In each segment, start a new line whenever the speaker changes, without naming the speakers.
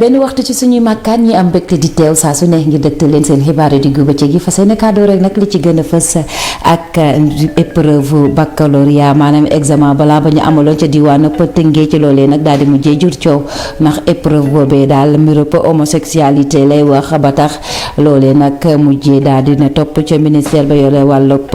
benn waxtu ci suñuy màkkaan ñi am mbégte di teew saa su ne ngir dëgtal leen seen xibaar yi diggu bëccëg yi fas yéene kàddu rek nag li ci gën a fës ak épreuve baccalauréat maanaam examen balaa ba ñu amaloon ca diwaanu Tëngéej ci loolee nag daal di mujjee jur coow ndax épreuve boobee daal mbirum homosexualité lay wax ba tax loolee nag mujjee daal di ne topp ca ministère ba yore wàllub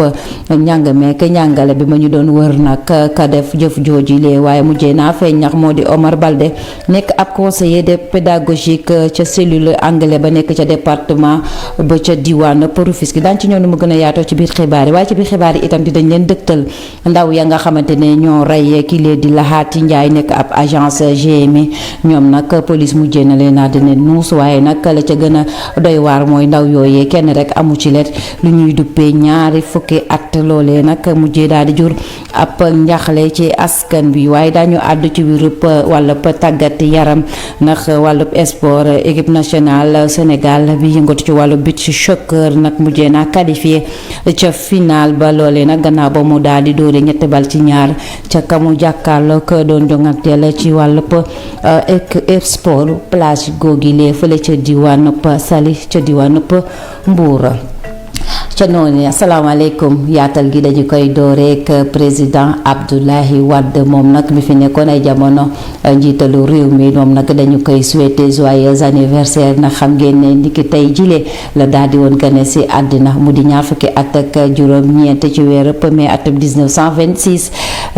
njàng meek njàngale bi ma ñu doon wër nag ka def jëf jooju lee waaye mujjee naa feeñ ñax moo di Omar Balde nekk ab conseiller de pédagogique ca cellule anglais ba nekk ca département ba ca diwaan Rufisque daan ci ñëw nu mu gën a yaatoo ci biir xibaar yi waaye ci biir xibaar yi itam di dañ leen dëgtal ndaw ya nga xamante ne ñoo rey ki lee di Laxaati Njaay nekk ab agence GMI ñoom nag police mujjee na leen naa dina nuus waaye nag la ca gën a doy waar mooy ndaw yooyee kenn rek amu ci let lu ñuy duppee ñaari fukki at loolee nag mujjee daal di jur ab njaxle ci askan bi waaye daañu àddu ci wàllub wàllub tàggat yaram ndax wàllub sport équipe nationale Sénégal bi yëngatu ci wàllu beach soccer nag mujjee naa qualifié ca final ba loolee nag gannaaw ba mu daal di dóore ñetti bal ci ñaar ca kamu jàkkaarloo ko doon jonganteel ci wàllub sport plage googi lee fële ca diwaanub Saly ca diwaanub Mbour ca noonu asalaamaaleykum yaatal gi dañu koy dooreek président Abdoulaye Wade moom nag mi fi nekkoon ay jamono njiitalu réew mi moom nag dañu koy souhaiter joyeux anniversaire nag xam ngeen ne niki tey jile la daal di woon gane si àddina mu di ñaar fukki at ak juróom-ñeent ci weeru mai atum 1926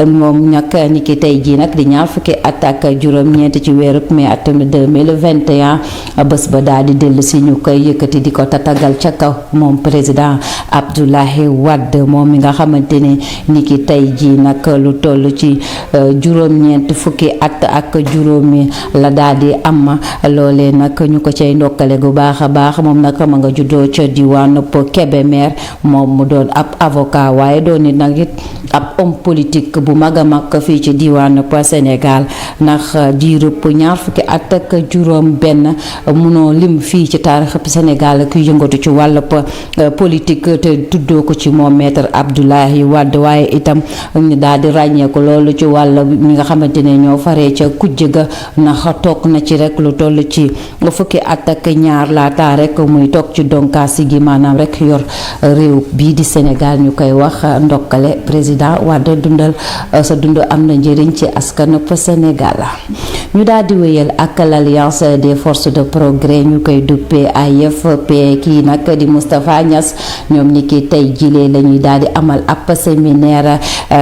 moom nag niki tey jii nag di ñaar fukki at ak juróom-ñeent ci weeru mai atum 2021 bés ba daal di dellu si ñu koy yëkkati di ko tatagal ca kaw moom président Abdoulaye Wade moom mi nga xamante ne ni ki tey jii nag lu toll ci juróom-ñeent fukki at ak juróomi la daal di am loolee nag ñu ko cay ndokkale gu baax a baax moom nag ma nga juddoo ca diwaanu Kébémer moom mu doon ab avocat waaye doon nit nag it ab homme politique bu mag a mag fii ci diwaanu Sénégal ndax diirub ñaar fukki at ak juróom benn munoo lim fii ci taarix Sénégal kuy yëngatu ci wàllub politique te tuddoo ko ci moom maître Abdoulaye Wade waaye itam ñu daal di ràññeeku loolu ci wàll ñi nga xamante ne ñoo faree ca kujje ga ndax toog na ci rek lu toll ci fukki at ak ñaar laata rek muy toog ci donkaasi gi maanaam rek yor réew bii di Sénégal ñu koy wax ndokkale président Wade dundal sa dund am na njëriñ ci askan Sénégal ñu daal di wéyal ak l'alliance des forces de progrès ñu koy duppee AFP kii nag di Moustapha Niass ñoom ni ki tey jilee la ñuy daal di amal ab séminaire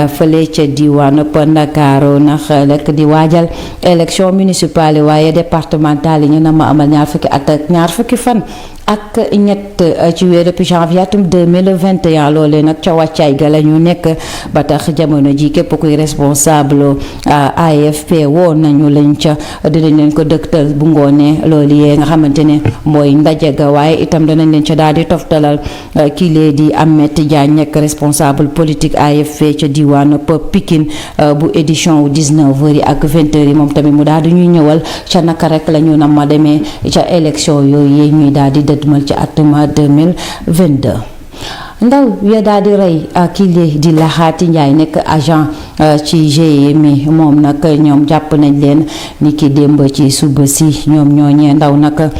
fële ca diwaanu Ndakaaru ndax rek di waajal élection municipale waaye départementale yi ñu na ma amal ñaar fukki at ak ñaar fukki fan ak ñett ci weeru janvier atum 2021 loolee nag ca wàccaay ga la ñu nekk ba tax jamono ji képp kuy responsable AFP woo nañu lañ ca dinañ leen ko dëgtal bu ngoonee loolu yee nga xamante ne mooy ndaje ga waaye itam danañ leen ca daal di toftalal kii lee di Ahmed Diagne nekk responsable politique AFP ca diwaanu Pikine bu édition 19h yi ak 20h yi moom tamit mu daal di ñuy ñëwal ca naka rek la ñu nam ma demee ca élection yooyu ñuy daal di dëdmal ci atum 2022 ndaw ya daal di rey kii di Laxaati Njaay nekk agent ci GMI moom nag ñoom jàpp nañ leen ni ki démb ci suba si ñoom ñooñee ndaw nag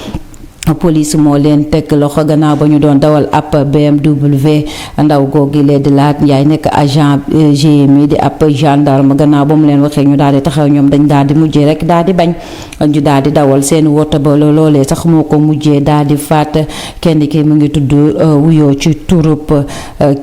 police moo leen teg loxo gannaaw ba ñu doon dawal ab BMW ndaw googi lee di Laat Njaay nekk agent GMI di ab gendarme gannaaw ba mu leen waxee ñu daal di taxaw ñoom dañ daal di mujjee rek daal di bañ ñu daal di dawal seen woto ba loolee sax moo ko mujjee daal di faat kenn ki mu ngi tudd wuyoo ci turub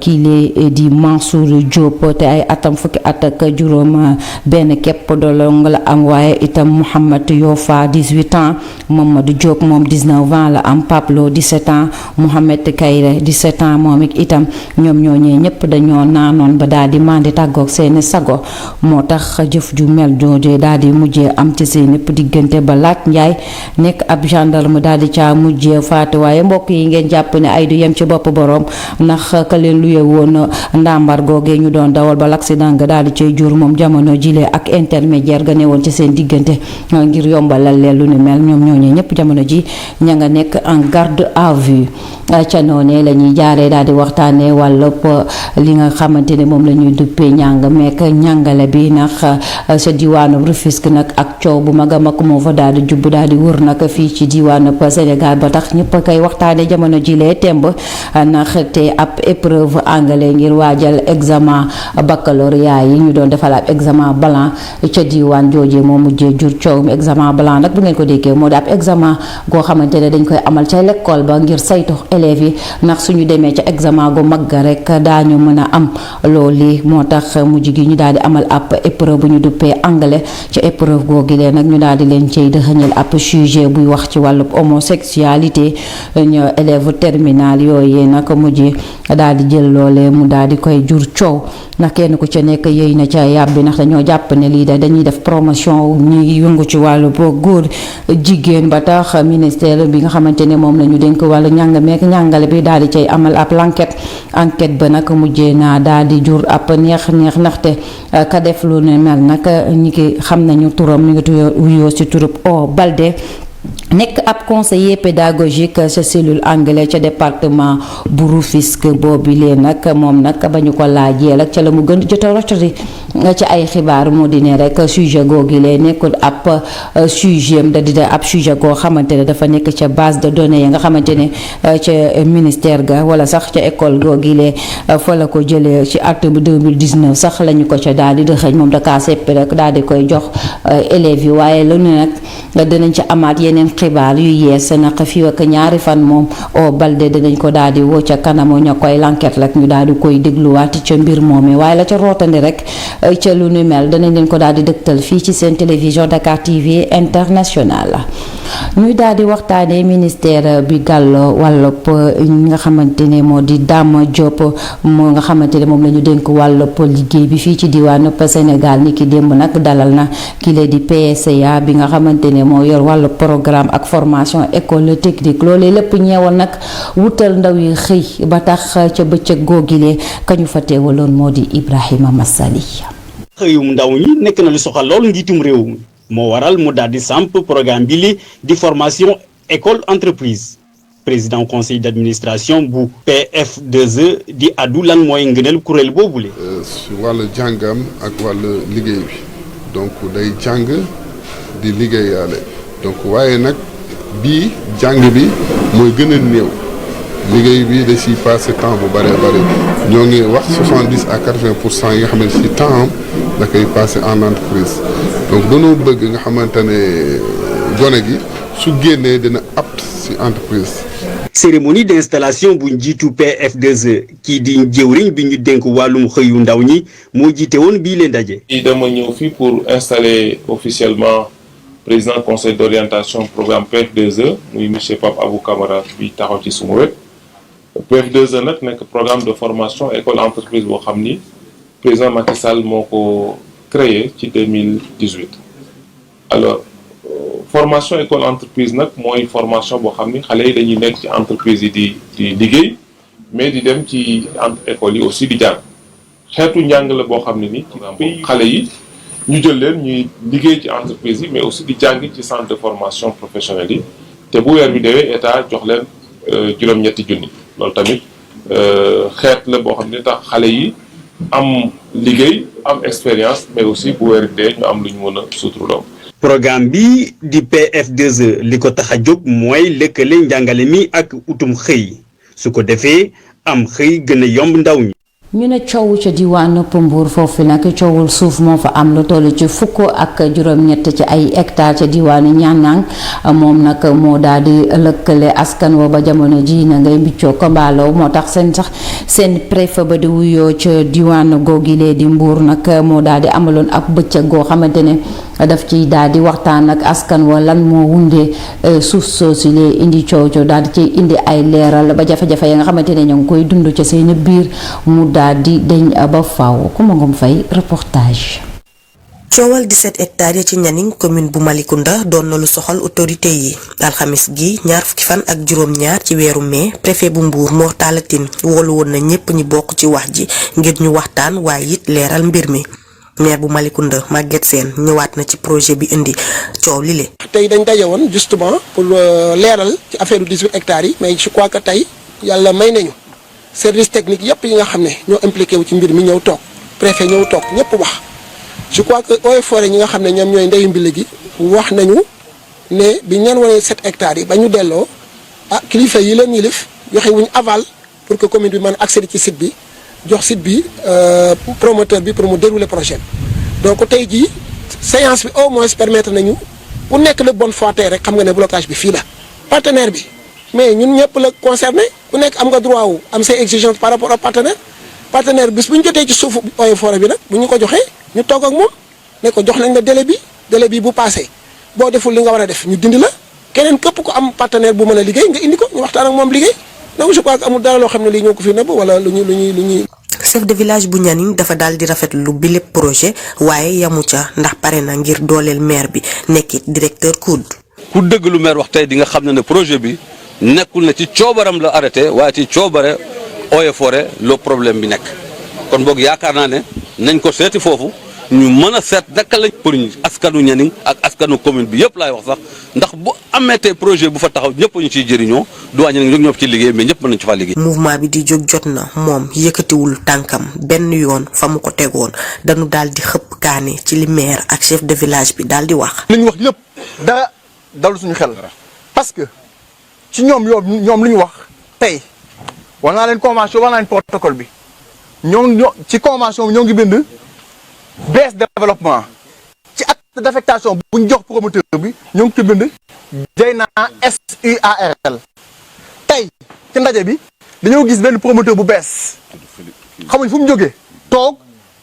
kii lee di Mansour Diop te ay atam fukki at ak juróom benn képp dolong la am waaye itam Mouhamed Yofa 18 ans Mamadou Diop moom 19 ans la am Pablo 17 ans Mohamed Kayre 17 ans moom itam ñoom ñooñee ñëpp dañoo naanoon ba daal di mandi tàggoog seeni sago moo tax jëf ju mel joojee daal di mujjee am ci seen ñëpp diggante ba Laat Njaay nekk ab gendarme daal di caa mujjee faatu waaye mbokk yi ngeen jàpp ne ay du yem ci bopp borom ndax ka leen luye woon ndàmbar googee ñu doon dawal ba l'accident nga daal di cay jur moom jamono jilee ak intermédiaire ga ne woon ci seen diggante ngir yombalal leen lu ni mel ñoom ñooñee ñëpp jamono ji ña nga nekk en garde à vue ca noonee la ñuy jaaree daal di waxtaanee wàllub li nga xamante ne moom la ñuy duppee ñàng meek ñàngale bi nag sa diwaanu Rufisque nag ak coow bu mag a mag moo fa daal di jubb daal di wër nag fii ci diwaanu Sénégal ba tax ñëpp a koy waxtaanee jamono jilee temb ndax te ab épreuve anglais ngir waajal examen baccalauréat yi ñu doon defal ab examen blanc ca diwaan joojee moo mujjee jur coow mi examen blanc nag bu ngeen ko déggee moo di ab examen goo xamante ne dañ koy amal ca l'école ba ngir saytu élèves yi ndax suñu demee ca examen gu mag rek daañu mën a am loolu moo tax mujj gi ñu daal di amal ab épreuve bu ñu duppee anglais ca épreuve googu leen nag ñu daal di leen cay dëxëñal ab sujet buy wax ci wàllu homosexualité ñu élève terminal yooyu nag mujj daal di jël loolee mu daal di koy jur coow ndax kenn ku ca nekk yëy na ca yàbbi ndax dañoo jàpp ne lii dañuy def promotion ñuy yëngu ci wàllu góor jigéen ba tax ministère bi nga xamante ne moom la ñu dénk wàllu njàng meek njàngale bi daal di cay amal ab enquête ba nag mujjee naa daal di jur ab neex ndaxte ka def lu ne mel nag ñi ki xam nañu turam mi ngi wuyoo ci turub Balde nekk ab conseiller pédagogique ca cellule anglais ca département bu Rufisque boobu leen nag moom nag ba ñu ko laajee ak ca la mu gën jot a rotari ci ay xibaar moo di ne rek sujet googu lee nekkul ab sujet da di ab sujet goo xamante ne dafa nekk ca base de données yi nga xamante ne ca ministère ga wala sax ca école googu lee fa la ko jëlee ci atum 2019 sax lañu ko ca daal di dëxëñ moom da kaa seppi rek daal di koy jox élèves yi waaye lu ne nag dinañ ca amaat yeneen xibaar yu yees nag fii ak ñaari fan moom Balde dinañ ko daal di woo ca kanamu ña koy l'enquête rek ñu daal di koy dégluwaat ca mbir moomee waaye la ca rootandi rek ca lu nu mel danañ leen ko daal di dëgtal fii ci seen télévision Dakar TV international ñuy daal di waxtaanee ministère bi gàllo wàllub ñi nga xamante ne moo di Dame Diop moo nga xamante ne moom la ñu dénk wàllub liggéey bi fii ci diwaanu Sénégal ni ki démb nag dalal na ki la di PCA bi nga xamante ne moo yor wàllu programme ak formation école technique loolee lépp ñeewal nag wutal ndaw yi xëy ba tax ca bëccëg googilee kañu fa teewaloon moo di Ibrahima Massali.
xëyum ndaw ñi nekk na lu soxal lool njiitum réew mi moo waral mu daal di samp programme bi li di formation école entreprise président conseil d'administration bu PF2E di addu lan mooy ngëneel kuréel boobule.
su wàllu jàngam ak wàllu liggéey bi donc day jàng di liggéeyaale donc waaye nag bii jàng bi mooy gën a néew liggéey bi da ciy passé temps bu bëree bëri ñoo ngi wax 70 à 80% yi nga xamante ci temps da koy passé en entreprise donc dañoo bëgg nga xamante ne gone gi su génnee dina apte ci entreprise.
cérémonie d'installation bu njiitu PF2E kii di jëwriñ bi ñu dénk wàllum xëyu ndaw ñi moo jiite woon bii leen ndaje.
dama ñëw fii pour installer officiellement président conseil d'orientation programme PF2E muy monsieur Pape Abou Camara bi taxaw ci suma wet. PF2E nag nekk programme de formation école entreprise boo xam ni président Macky Sall moo ko créé ci 2018 alors formation école entreprise nag mooy formation boo xam ni xale yi dañuy nekk ci entreprise yi di liggéey mais di dem ci école yi aussi di jàng xeetu njàng la boo xam ne ni xale yi ñu jël leen ñuy liggéey ci entreprise yi mais aussi di jàng ci centre de formation professionnelle yi te bu weer bi deewee état jox leen juróom-ñetti junni loolu tamit xeet la boo xam ne tax xale yi am liggéey am expérience mais aussi bu weer bi dee ñu am lu ñu mën a suturloo.
programme bi di PF2E li ko tax a jóg mooy lëkkale njàngale mi ak utum xëy su ko defee am xëy gën a yomb ndaw ñi.
ñu ne coow ca diwaanu Mbour foofu nag coowul suuf moo fa am lu toll ci fukk ak juróom-ñett ci ay hectares ca diwaanu Nianang moom nag moo daal di lëkkale askan wa ba jamono ji na ngay mbiccoo ko mbaaloo moo tax seen préfet ba di wuyoo ca diwaanu googilee di Mbour nag moo daal di amaloon ab bëccëg goo xamante ne daf ciy daal di waxtaan ak askan wa lan moo wundee suuf soosu lee indi coow daal di ciy indi ay leeral ba jafe-jafe ya nga xamante ne ñoo ngi koy dund ca seen biir mu daal di deñ ba faaw ku ma ngom fay reportage.
coowal 17 hectares ya ci Nianing commune bu Malicounda doon na lu soxal autorité yi alxamis gi ñaar fukki fan ak juróom-ñaar ci weeru mai préfet bu Mbour Mor Talla Tine woolu woon na ñépp ñi bokk ci wax ji ngir ñu waxtaan waaye it leeral mbir mi maire bu Malicounda Maguette Sène ñëwaat na ci projet bi indi coow lile.
tey dañ daje woon justement pour leeral ci affaire 18 hectares yi mais je crois que tey yàlla may nañu service technique yëpp yi nga xam ne ñoo impliqué wu ci mbir mi ñëw toog préfet ñëw toog ñëpp wax je crois que Eaux et Forêts ñi nga xam ne ñoom ñooy ndeyu mbili gi wax nañu ne bi ñeen wane 7 hectares yi ba ñu delloo kilifa yi leen yilif joxe wuñu aval pour que commune bi mën a accéder ci site bi jox site bi promoteur bi pour mu dérouler projet donc tey jii séance bi au moins permettre nañu ku nekk de bonne foi tey rek xam nga ne blocage bi fii la partenaire bi mais ñun ñëpp la concerné ku nekk am nga droit wu am say exigences par rapport au partenaire bis bu ñu jotee ci suufu Eaux et Forêts bi nag bu ñu ko joxee ñu toog ak moom ne ko jox nañ la délai bi bu passé boo deful li nga war a def ñu dindi la keneen képp ku am partenaire bu mën a liggéey nga indi ko ñu waxtaan ak moom liggéey donc je crois que amul dara loo xam ne lii ñoo ko fi nëbb wala lu ñuy
chef de village bu Nianing dafa daal di rafetlu bi lépp projet waaye yamu ca ndax pare na ngir dooleel maire bi nekkit directeur COUD.
ku dëgg lu maire wax tey di nga xam ne projet bi nekkul na ci coobaram la arrêté waaye ci coobare Eaux et Forêts le problème bi nekk kon boog yaakaar naa ne nañ ko seeti foofu ñu mën a seet naka lañ pour askanu Nianing ak askanu commune bi yëpp laay wax sax ndax bu ameetee projet bu fa taxaw ñëpp ñu ciy jëriñoo du wàññi nag ñoo ci liggéey mais ñëpp mën nañ ci faa liggéey.
mouvement bi di jóg jot na moom yëkkatiwul tànkam benn yoon fa mu ko tegoon dañu daal di xëpp kaane ci li maire ak chef de village bi daal di wax.
li ñu wax yëpp daa dalu suñu xel parce que ci ñoom lu ñu wax tey war naa leen convention war naa leen protocole bi ñoo ci convention bi ñoo ngi bind baisse développement ci acte d'affectation bu ñu jox promoteur bi ñoo ngi ci bind Dieyna SUARL tey ci ndaje bi dañoo gis benn promoteur bu bees xamuñ fu mu jógee toog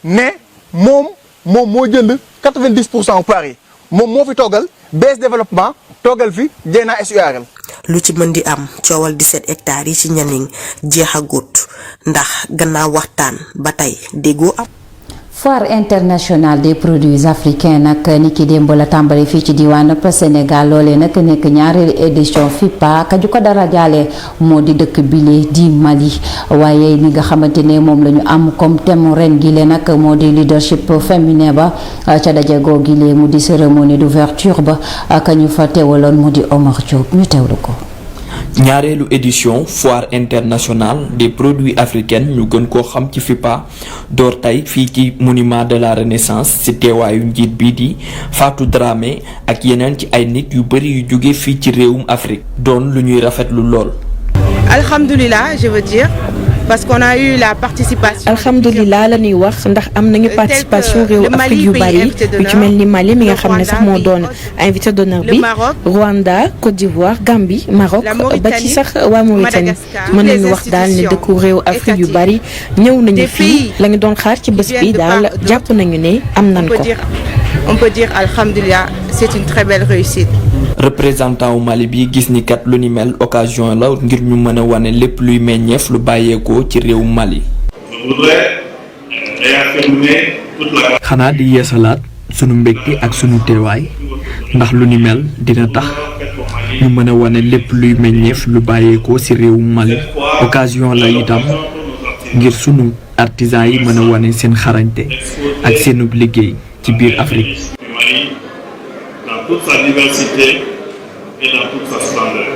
ne moom moo jënd 90% Paris moom moo fi toogal baisse développement toogal fi Dieyna SUARL.
lu ci mën di am coowal 17 hectares yi ci Nianing jeexagut ndax gannaaw waxtaan ba tey déggoo am.
foire internationale des produits africains nag ni ki démb la tàmbali fii ci diwaan Sénégal loolee nag nekk ñaareelu édition FIPA ka ju ko dara jaale moo di dëkk bile di Mali waaye li nga xamante ne moom la ñu am comme thème ren gile nag moo di leadership féminin ba ca daje goo gile mu di cérémonie d'ouverture ba ka ñu fa teewaloon mu di Omar Diop ñu teewlu ko.
ñaareelu édition foire internationale des produits africains ñu gën koo xam ci FIPA door tey fii ci monument de la renaissance ci teewaayu njiit bii di Fatou Dramé ak yeneen ci ay nit yu bari yu jóge fii ci réewum Afrique doon lu ñuy rafetlu lool.
Alhamdulillah, je veux dire, parce qu'on a eu la participation.
Alhamdulillah la ñuy wax ndax am nañu participation réew Afrique yu bari yu ci mel ni Mali mi nga xam ne sax moo doon invité d'honneur bi Rwanda Côte d'Ivoire Gambie Maroc ba ci sax waa Mauritanie mën nañu wax daal ne dëkku réew Afrique yu bari ñëw nañu fii la ñu doon xaar ci bés bi daal jàpp nañu ne am nañ ko.
On peut dire alhamdulillah, c'est une très belle réussite.
représentant wu Mali bi gis ni kat lu ni mel occasion la ngir ñu mën a wane lépp luy meññeef lu bàyyeekoo ci réew Mali. xanaa di yeesalaat sunu mbégte ak sunu teewaay ndax lu ni mel dina tax ñu mën a wane lépp luy meññeef lu bàyyeekoo ci réew Mali occasion la itam ngir sunu artisans yi mën a wane seen xarañte ak seenu liggéey ci biir Afrique.
toute sa diversité et dans toute sa splendeur.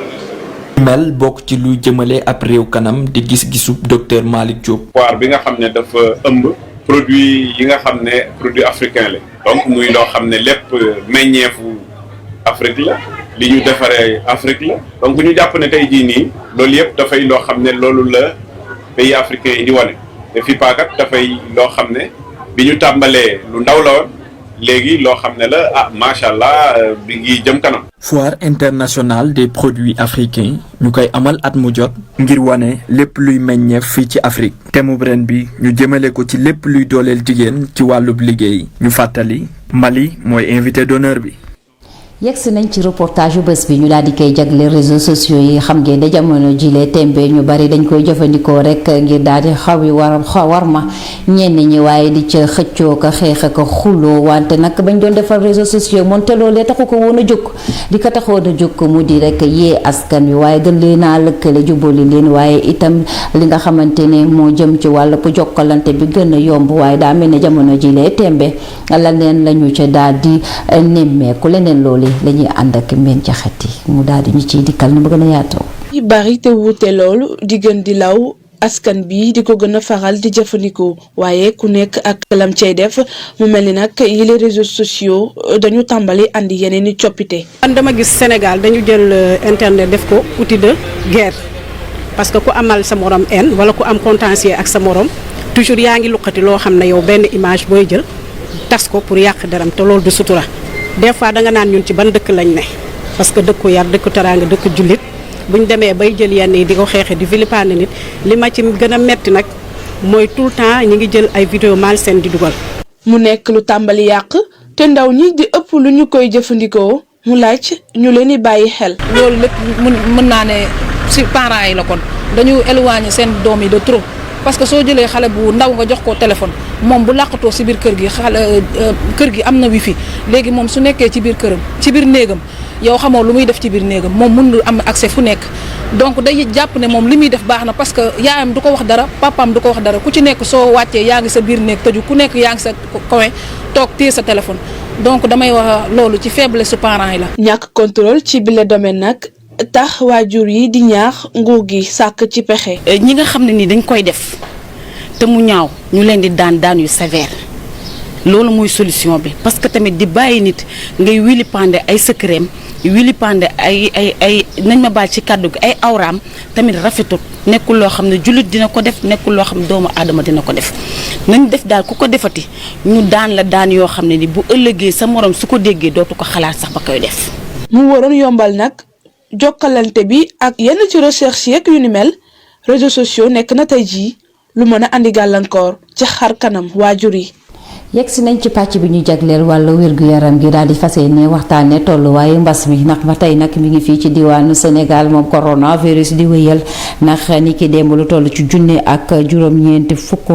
mel bokk ci luy jëmale ab réew kanam di gis-gisu docteur Malick Diop.
foire bi nga xam ne dafa ëmb produit yi nga xam ne produit africain la donc muy loo xam ne lépp meññeefu Afrique la li ñu defaree Afrique la donc ñu jàpp ne tey jii nii loolu yëpp dafay loo xam ne loolu la pays africain yi di wane te FIPA kat dafay loo xam ne bi ñu tàmbalee lu ndaw la woon léegi loo xam ne la macha allah bi ngi jëm kanam.
foire internationale des produits africains ñu koy amal at mu jot ngir wane lépp luy meññeef fii ci Afrique thème bu ren bi ñu jëmale ko ci lépp luy dooleel jigéen ci wàllub liggéey ñu fàttali Mali mooy invité d'honneur bi.
yegsi nañ ci reportage yu bés bi ñu daal di koy jagle réseaux sociaux yi xam ngeen ne jamono jile tembe ñu bari dañ koy jëfandikoo rek ngir daal di xaw yi war ma ñenn ñi waaye di ca xëccoo ko xeex ko xuloo wante nag bañ doon defar réseaux sociaux moom te loolee taxu ko woon a jóg di ko taxoon a jóg mu di rek yee askan wi waaye gën leen a lëkkale jubali leen waaye itam li nga xamante ne moo jëm ci wàllu jokkalante bi gën a yomb waaye daa mel ne jamono jile tembe la leen lañu ca daal di nemmeeku leneen loolu la ñuy ànd ak mbeen jaxati mu daal di ñu ciy dikkal na ba gën a yaatoo.
yi bari te wuute loolu di gën di law askan bi di ko gën a faral di jëfandikoo waaye ku nekk ak lam cay def mu mel ni nag yi les réseaux sociaux dañu tàmbali andi yeneen i coppite.
man dama gis Sénégal dañu jël internet def ko outil de guerre parce que ku amal sa morom haine wala ku am contentieux ak sa morom toujours yaa ngi luqati loo xam ne yow benn image booy jël tas ko pour yàq deram te loolu du sutura. des fois da nga naan ñun ci ban dëkk lañ ne parce que dëkku yar dëkku teraanga dëkku jullit buñ demee bay jël yenn yi di ko xeexe di vilipender nit li ma ci gën a metti nag mooy tout le temps ñi ngi jël ay vidéo malsaine di dugal.
mu nekk lu tàmbali yàq te ndaw ñi di ëpp lu ñu koy jëfandikoo mu laaj ñu leen di bàyyi xel.
loolu lépp mën naa ne si parents yi la kon dañu éloigner seen doom yi de trop. parce que soo jëlee xale bu ndaw nga jox ko téléphone moom bu làqatoo si biir kër gi kër gi am na wifi léegi moom su nekkee ci biir këram ci biir néegam yow xamoo lu muy def ci biir néegam moom mënul am accès fu nekk donc day jàpp ne moom li muy def baax na parce que yaayam du ko wax dara papaam du ko wax dara ku ci nekk soo wàccee yaa ngi sa biir néeg tëju ku nekk yaa ngi sa coin toog téye sa téléphone donc damay wax loolu ci faiblesse su parents yi la.
ñàkk contrôle ci bile domaine nag tax waajur yi di ñaax nguur gi sàkk ci pexe.
ñi nga xam ne ni dañ koy def te mu ñaaw ñu leen di daan yu sévère loolu mooy solution bi parce que tamit di bàyyi nit ngay wili pande ay secret wili pande ay nañ ma baal ci kàddu gi ay awraam tamit rafetul nekkul loo xam ne jullit dina ko def nekkul loo xam ne doomu aadama dina ko def nañ def daal ku ko defati ñu daan la daan yoo xam ne ni bu ëllëgee sa morom su ko déggee dootu ko xalaat sax ba koy def.
mu waroon yombal nag. jokkalante bi ak yenn ci recherche yeeg yu ni mel réseaux sociaux nekk na tey jii lu mën a andi gàllankoor ci xar kanam waajur yi.
yegsi nañ ci pàcc bi ñu jagleel wàllu wér-gu-yaram gi daal di fas yéene waxtaanee tolluwaayu mbas mi ndax ba tey nag mi ngi fii ci diwaanu Sénégal moom coronavirus di wéyal ndax ni ki démb lu toll ci junne ak juróom-ñeenti fukk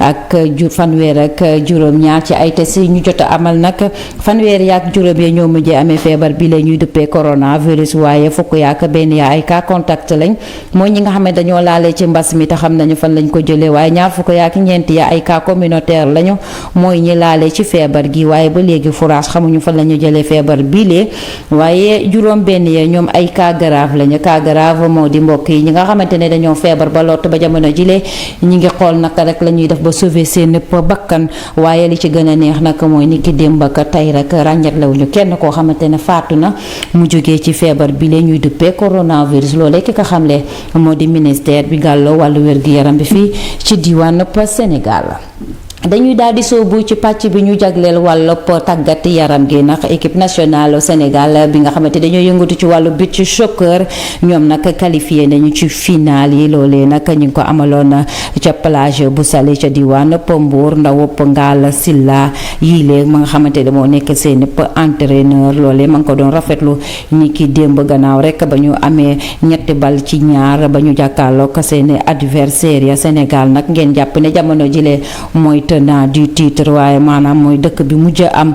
ak fanweer ak juróom-ñaar ci ay test yi ñu jot a amal nag fanweer yaak juróom ya ñoo mujjee amee feebar bi la ñuy duppee coronavirus waaye fukk yaak benn yaa ay cas contact lañ mooy ñi nga xam ne dañoo laalee ci mbas mi te xam nañu fan lañ ko jëlee waaye ñaar fukk yaak ñeent ya ay cas communautaire lañu mooy ñi laale ci feebar gi waaye ba léegi fouraas xamuñu fan la ñu jëlee feebar biile waaye juróom benn ya ñoom ay cas grave lañu cas grave moo di mbokk yi ñi nga xamante ne dañoo feebar ba lott ba jamono jile ñi ngi xool naka rek la ñuy def ba sauver seen bakkan waaye li ci gën a neex nag mooy ni ki démb ak tey rek ràññatlewuñu kenn koo xamante ne faatu na mu jógee ci feebar bile ñuy duppee coronavirus loolee ki ko xamle moo di ministère bi gàlloo wàllu wér-gu-yaram bi fii ci diwaanu Sénégal. dañuy daal di soobu ci pàcc bi ñu jagleel wàllub tàggat yaram gi ndax équipe nationale Sénégal bi nga xamante dañoo yëngatu ci wàllu beach soccer ñoom nag qualifié nañu ci final yi loolee nag ñu ngi ko amaloon ca plage bu Saly ca diwaan Mbour ndawup Ngaal Silla yile ma nga xamante ne moo nekk seen entraîneur loolee ma nga ko doon rafetlu ni ki démb gannaaw rek ba ñu amee 3-2 ba ñu jàkkaarloo ko seen adversaire ya Sénégal nag ngeen jàpp ne jamono jile mooy tenant du titre waaye maanaam mooy dëkk bi mujj am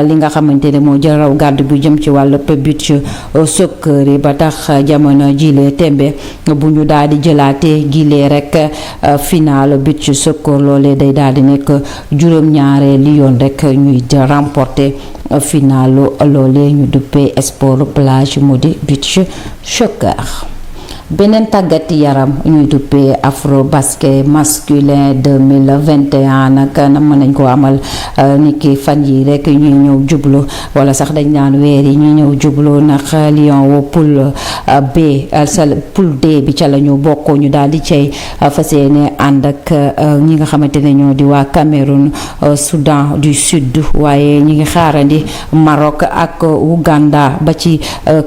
li nga xamante ne moo jël raw gàddu gu jëm ci wàllu beach soccer yi ba tax jamono jile tembe bu ñu daal di jëlaatee gile rek final beach soccer loolee day daal di nekk juróom-ñaareelu yoon rek ñuy remporter finalu loolee ñu duppee sport plage mu di beach soccer. beneen tàggat yaram ñuy duppee afro basket masculin 2021 nag nam nañ ko amal niki fan yi rek ñuy ñëw jublu wala sax dañ naan weer yi ñuy ñëw jublu ndax Lion wu poule B poule D bi ca la ñu bokk ñu daal di cay fas yéene ànd ak ñi nga xamante ne ñoo di waa Cameroun Soudan du Sud waaye ñi ngi xaarandi Maroc ak Ouganda ba ci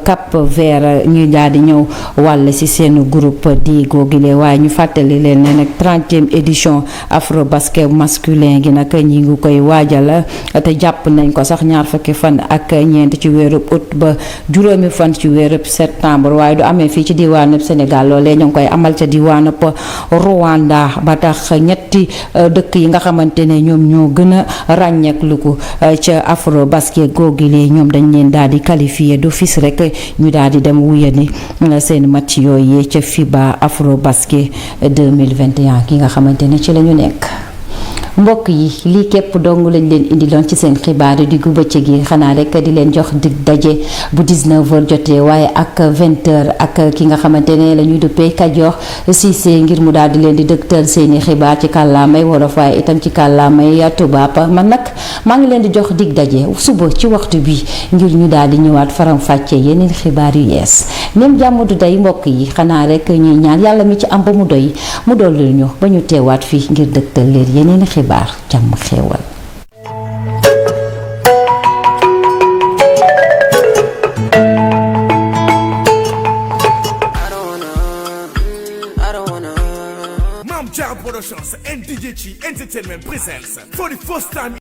Cap Vert ñu daal di ñëw wàll ci seen groupe di googile waaye ñu fàttali leen ne nag 30e édition afro basket masculin gi nag ñi ngi koy waajal te jàpp nañ ko sax ñaar fukki fan ak ñeent ci weeru août ba juróomi fan ci weeru septembre waaye du amee fii ci diwaanub Sénégal loolee ñu ngi koy amal ca diwaanub Rwanda ba tax ñetti dëkk yi nga xamante ne ñoom ñoo gën a ràññeeklu ko ca afro basket googile ñoom dañ leen daal di qualifié d'office rek ñu daal di dem wuyani seen match yooyu ca FIBA afro basket 2021 ki nga xamante ne ci la ñu nekk. mbokk yi lii képp dong lañ leen indiloon ci seen xibaar di gu bëccëg yi xanaa rek di leen jox dig daje bu 19h jotee waaye ak 20h ak ki nga xamante ne la ñuy duppee Kajoor Cissé ngir mu daal di leen di dëgtal seeni xibaar ci kàllaamay wolof waaye itam ci kàllaamay tubaab man nag maa ngi leen di jox dig daje suba ci waxtu bi ngir ñu daal di ñëwaat faram-fàcce yeneen xibaar yu yees même jàmm du day mbokk yi xanaa rek ñuy ñaan yàlla mi ci am ba mu doy mu dolli ñu ba ñu teewaat fii ngir dëgtal leen yeneen xibaar jàmm xéewal.
Mame Diarra Productions and DJ Chi Entertainment presents for the first time